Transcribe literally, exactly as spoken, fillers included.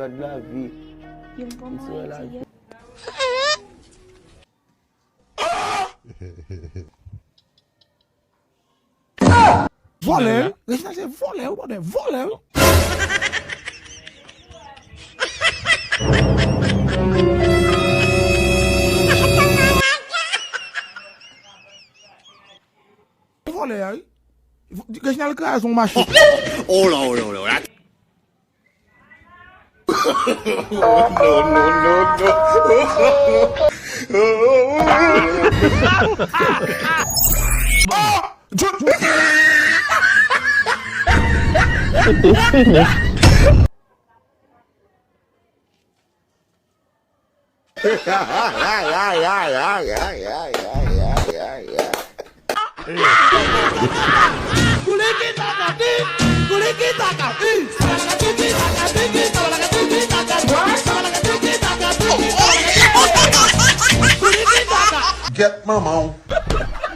Gad lavi. Yo m pa mwen di yo. Vòlè, wi. Reginald se vòlè, wi, bòdè, vòlè, wi. Vòlè a, wi. Reginald kraze yon machin. Oh la, oh la, oh la. No, no, no, no. It's finished. Gèt manman w.